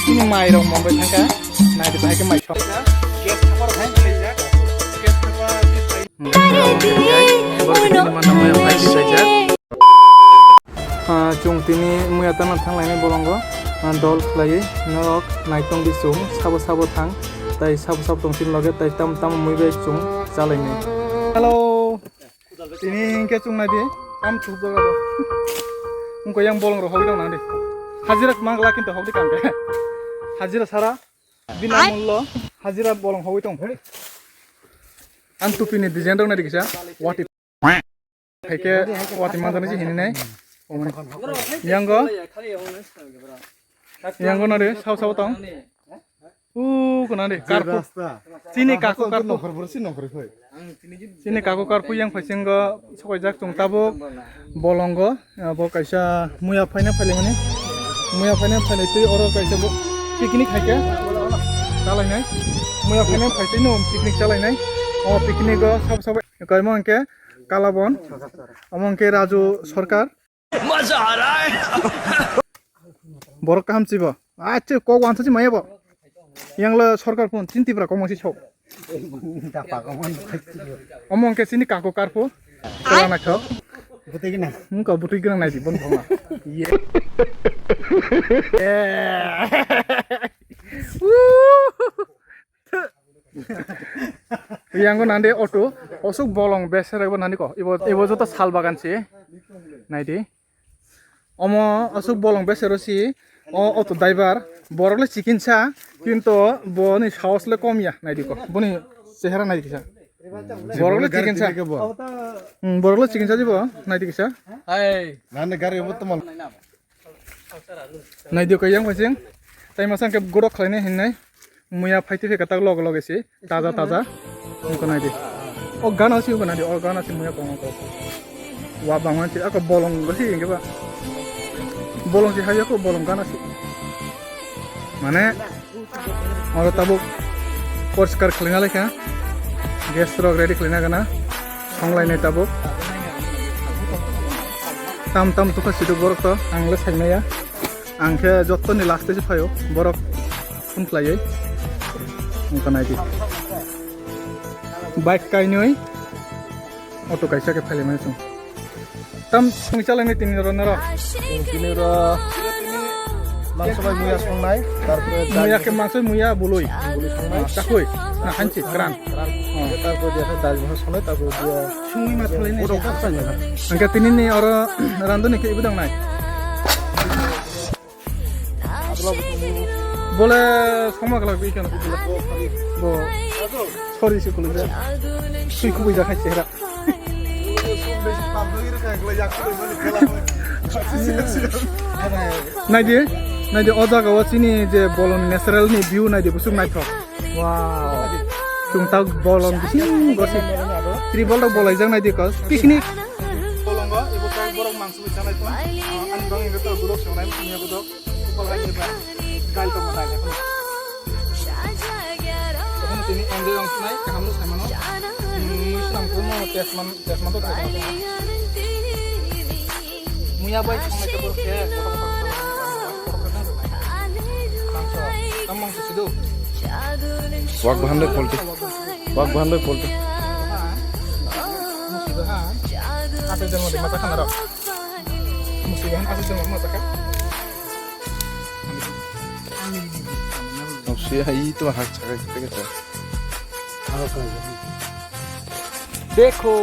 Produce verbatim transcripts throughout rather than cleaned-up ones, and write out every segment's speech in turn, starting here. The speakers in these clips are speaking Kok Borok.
Chini mai rok mongbai thangkha. Nai di bahai khe mai song. Ah, chwng tini muya tangna thanglainai bolongo, ah, dol khlaiwi norok naitong di chwng sabo sabo thang, tai sabo sabo tong chini loge, tai tam tam mui bai chwng chalainai. Hello. Tini hinkhe chwng nai di, tam thuk jaga bo. Wngkha yang bolong rok hogwi tong nang di. Hajira mang la kintu hogdi kam khe. Hajira sara bina mullo, hajira bolong hogwi tong. Ang tupi ni design rok nai di kisa. Wati. Hai khe wati manjani si hini nai. Yango. Yango nari sao sao tong. U kuna de karpu. Chini kaku karpu. Chini kaku karpu yang phasingo sokoijak chwng tabuk bolongo, abo kaisa muya phaina phailaimani. Muya phaina phailai twi oro kaisa bo picnic hai khe chalainai. Muya phaina phai twi no picnic chalainai. O picnic o sabo sabo kaimo hwnkhe Kalabon. Omo hwnkhe Raju Sarkar. Maza aa raha hai. Borok kaham chibo. Ache kok wansa si maya bo. Yang le sarkar phone chinti bra kok mangsi sok. Omo hwnkhe chini kaku karpu. Kala naithok. Bwtwi gwnang. Wngkha bwtwi gwnang naidi bon thongma. Ye. Yango nande auto, osuk bolong beser ebo nani ko. Ibo, ibo joto sal bagan si. Naidi. Omo osuk bolong beser si, o auto driver, borok le chikinsa, kintu boni sahos le kom ya, naidi ko. Boni chehera naidi kisa. Borok le chikinsa. Hmm, borok le chikinsa jibo, naidi kisa. Hai. Nande gari obo tomal. Naidi ko yang phaising. Tai masa ke gorok khlainai hinnai. Muya phaitwi phaikha tak loge loge se, taja taja. Wngkha naidi. O gana se wngkha naidi, o gana se muya kong kong. Wa bangma se, ako bolong bo se wngkha ba. Bolong se haiya ko bolong gana se. Mane, oro tabuk poriskar khlaina laikha. Gas rok ready khlaina gana. Songlainai tabuk. Tam tam tukha siduk borok to, ang le saimaya. Ang khe jottoni last se phaio, borok phone khlaiwi. Wngkha naidi. Bike kainwi, auto kaisa khe phailaimani chwng. Tam songwi chalainai tini oro norok? Tini oro mangso bai muya songnai, tarpore muya khe mangso muya bului. Bului songnai. Chakui, na hanchi, kran. Tarpore dia khe dal bwsa songnai, tarpore dia songwi ma thalainai. Hwnkhe tini ni oro randoni khe ibu dangnai. Bole soma kala bi kan bo sorry se kulung ja. Sui kubui ja khai chehra. Naidi, naidi o jaga o chini je bolong natural ni view naidi busuk naithok. Wow. Chwng tak bolong bising gosip. Tribal rok bolaijak naidi ko picnic. Bolongo ibo kok borok mangso bai chanai tong. Ani bangwi to borok songnai manya bodo. Kupal hai ba. Dal tong dal. Tini enjoy ong sinai kaham no saimano. Mui swnam ko mo test man test man to test man. Muya bai songnai to borok ke. Mangso, tam mangso sido. Wak bahan doi polti. Wak bahan doi polti. Musi bahan. Ate jamo de mata khana rok. Musi bahan ate jamo mata kha. Musi hai to hak chakai chakai. Dekho.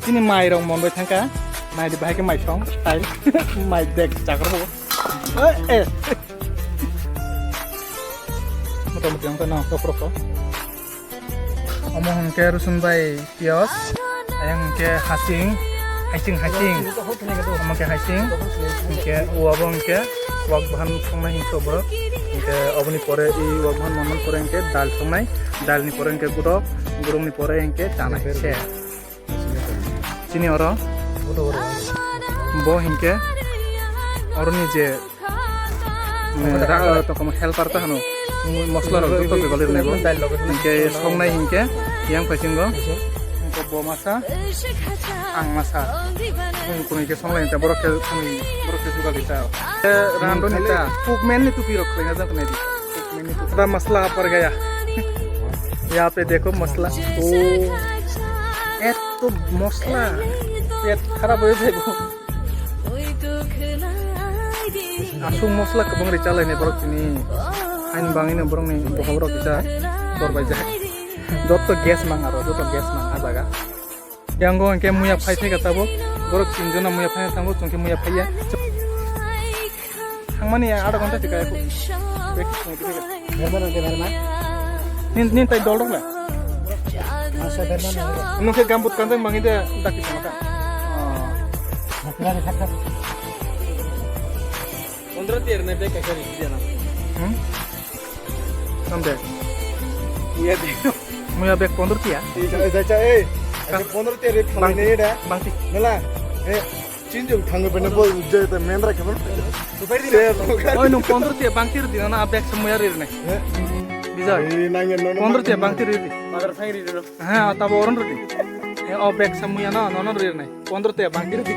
Chini mai rok mon bai thangkha. Nai di bahai khe mai song style. Mai dek chakra bo. Eh, eh. Motamoti ang tano kokrok ko. Omo hwnkhe rusun bai piyaj, ayang hwnkhe hasing, hasing, hasing. Omo hwnkhe hasing, hwnkhe uabo hwnkhe wak bahan songnai hwnkhe borok. Hwnkhe oboni pore i wak bahan manmani pore hwnkhe dal songnai, dalni pore hwnkhe gudok, gudokni pore hwnkhe chanai se. Chini oro bo hinkhe oroni je, mm, ra-, tokoma helper ta hano, mm, mosla rok joto ke goli rwnai bo. Hinkhe songnai hinkhe yang phaising go. Bo masa, ang masa. Ang kunui khe songlai ta, borok khe kunui, borok khe jugal ta. Rando ni ta, Pokemon ni tupi rok khlaina jang kunai di. Pokemon ni tupi. Masla apar gaya. Yahan pe dekho masla. Oh. Eto masla. Pet kharap hoye jaibo. Aswk masla kwbang ri chalai ni borok tini. Aini bangwi no borok ni bokhok rok kisa dor bai jak. Joto gas mang aro, joto gas mang ah jaga. Yang go hwnkhe muya phai thai ka tabuk. Borok tin jona muya phai thango, chwng khe muya phai ya. Thangmani adha ghonta se kaya ko. Berma nang de berma. Nin, nin tai dol rok le. Asa berma nang. Nung khe gambut kanjang mangi de daki sama ka. Pondro tiya rwnai bag kaisa rikhi dena. Hmm? Samde. Iya de. Muya bag pondro tiya? Iya, iya, iya, eh. Pondro tiya ri phalai ne da. Bangti. Nala. Eh, chinjung thango bene bo je ta mendra khe. Oi, nung pondro tiya bangti ri dina na bag se muya ri rwnai. Eh. Bijak. Eh, nang no. Pondro tiya bangti ri di. Madar phai ri ro. Ha, tabo oron ri di. Eh, o bag se muya no, no, no ri rwnai. Pondro tiya bangti ri di.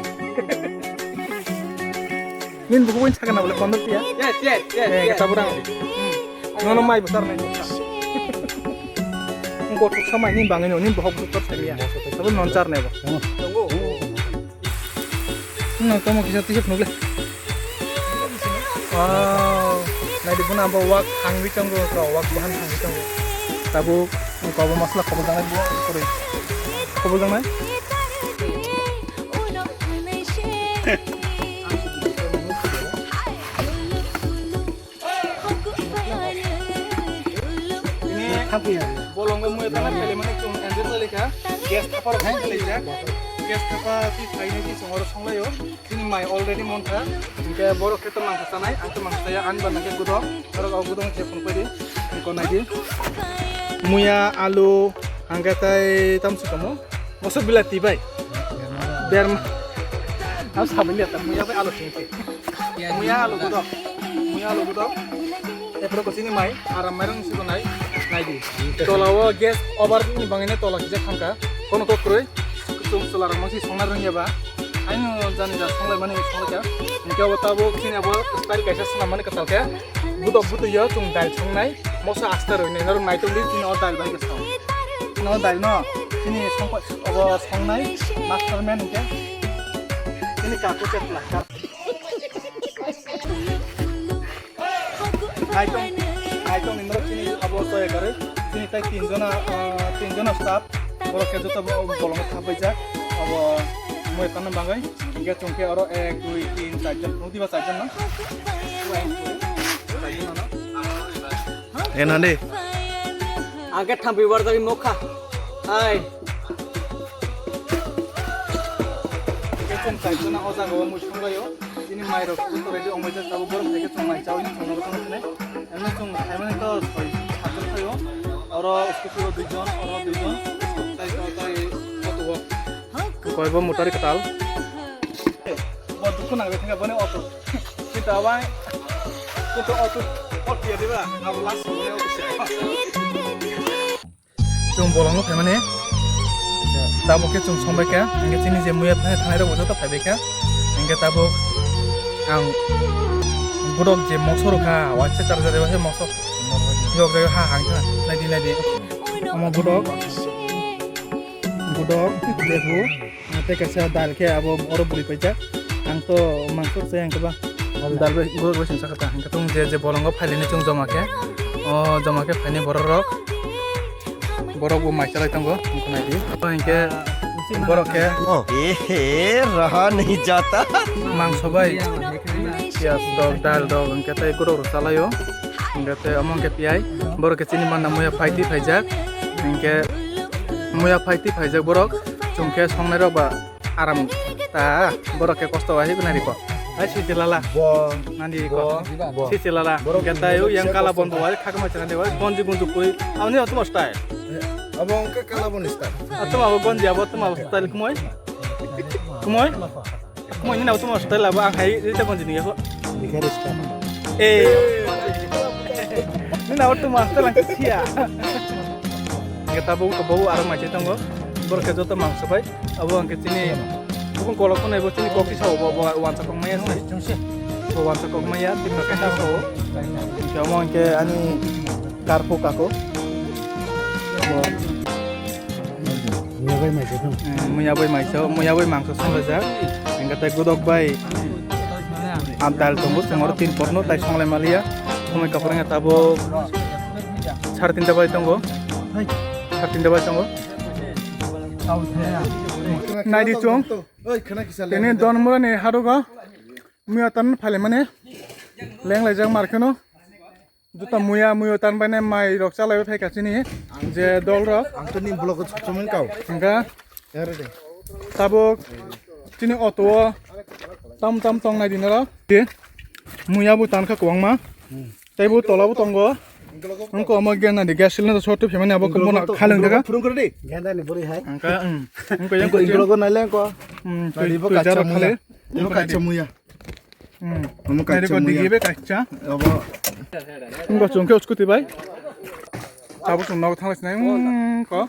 Nin buku win sakana bole pondro tiya. Yes, yes, yes, eh, yes. Kata burang. Hmm. Nono mai besar nai. Engko tuksa mai nin bangino, nin bohok besar semiya. Tapi non char nebo. Tunggu. No, kamu kisah tisip nugle. Wow. Nai di pun abo wak hangwi tonggo, wak bahan hangwi tonggo. Tabu, engko abo masla kobol dangnai bo, kori. Kobol dangnai? Ini bolonggo muya tana pele mane chung enjoy khlai kha. Gas thapa rok khlai jak. Gas thapa ti thaini ti songoro songlaio. Chini mai already montha. Hingke borok khe to mangsa chanai, ang to mangsa ya, ani bana khe gudok. Borok au gudok je phone pedi. Ko nai di. Muya, alu, hingke tai tamsi komo. Moso bilati bai. Berma. Ang sabun dia tak muya bai alu sini. Muya alu gudok. Muya alu gudok. Epro ko sini mai, aram mairung siko nai. Nai di. Tola o gas over ni bangine tola kisa khangka. Kono kok kroi. Kusum solar mangsi songna rung ya ba. Aino jani ja songlai mani songla kya. Hingke abo tabuk sini abo style kaisa swnam mani katal khe. Budok butu yo chung dal songnai. Moso asta roi nai norok naitung di sini o dal bai khe song. No dal no. Sini song obo songnai. Master man hingke. Sini kaku chetla. Naitong, naitong ni norok chini abo soya karwi. Chini tai tin jona, ah, tin jona staff. Borok khe joto bo-, bolongo thapbaijak. Abo moi kanna bagwi. Hingke chwng khe oro ek, dui, tin, char jon. Nukdi ba char jon no? Enani. Ang khe thampi warjagwi nukha. Hai. Khe chwng char jona o jaga o mui songlaio. Chini mairok kukuredi omoijak tabuk borok hai khe chwng mai chaui chwng nogo thangwi sini. Emno chwng khaimani to soi satjon thaio. Oro scooty o duijon, oro duijon. Tai to tai auto o. Koi bo motari kwtal. Bo dukhu nang thangkha boni auto. Kita abai. Kuto auto. Auto ya diba? Abo last ni auto. Chwng bolongo phaimani. Tabuk khe chwng songbaikha. Hingke chini je muya phai thangnai rok bo joto phaibaikha. Hingke tabuk ang borok je mokso rwkha, waisa charjak eba se mokso. Yok jaga ha hangkha. Naidi, naidi. Omo borok. Borok, lebu. Tei kaisa dal khe abo oro bwrwi paijak. Ang to mangso se hwnkhe ba dal bai borok bai singsa kha ta. Hwnkhe chwng je je bolongo phailini chwng joma khe. O joma khe phaini borok rok. Borok bo mai chalai tongo. Hwnkhe nai di. Hwnkhe borok khe. Oh. Ehe, raha nahi jata. Mangso bai. Piyaj dok, dal dok, hwnkhe tei borok rok chalaio. Hwnkhe tei omo hwnkhe piyai. Borok khe chini manna muya phaiti phaijak. Hwnkhe muya phaiti phaijak borok. Chwng khe songnai rok ba. Aram ta borok khe kosto wahai gwnari ko. Hai sisi lala. Bo. Nandi ko. Bo. Sisi lala. Borok gatai u yang kala bon bo wahai khakma chana de wahai gonji gunju kui. Aboni otomo style. Abo ongkha kala bon style. Otomo abo gonji abo otomo abo style kumoi. Kumoi. Kumoi nina otomo style abo ang hai rita gonji ni ko. Ikhari style. Eh. Nina otomo style ang sia. Gatai bo ko bo aram mai tongo. Borok khe joto mangsa bai. Abo hwnkhe chini bukung kolok phano ebo chini kok kisa obo, obo wansa kok maya se. Obo wansa kok maya, Tipra khe kisa o. Hwnkhe omo hwnkhe ani karpo kako. Obo. Muya bai maisa. Eh, muya bai maisa, muya bai mangsa songlajak. Hwnkhe tei godok bai am dal tongo, chwng oro tin potno tai songlai maliya. Somoi kaphar wngya tabuk sare tinta bai tongo. Sare tinta bai tongo. Naidi chwng. Tini Donmurani harugo muya tan phaile mane lenglaijak markheno. Juta muya muyo tan bai mai rok chalai phai ka chini je dol rok. Ang to ni vlog o chukchumani kau. Hingka tabuk chini auto o tam tam tong nai dina rok. Muya bo tan kha kwbangma. Tei bo tola bo tongo. Wngkha omo genda ni gas cylinder short phemani abo khe bono khaleng daga. Phurung kore di. Genda ni buri hai. Angka, um, angka yang ko ingkolo ko nai leng ko. Hmm, tui, tui kacha muya. Tui kacha muya. Hmm. Omo kacha muya. Digi be kacha. Abo. Wngkha chwng khe scooty bai. Tabuk chwng nogo thanglaisnai, hmm, ko.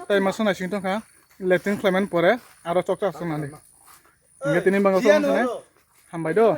Tai masa naising tongkha. Letting khlaiman pore aro chokcha swngnani. Hingke tini bangkha swngnani. Hambai do.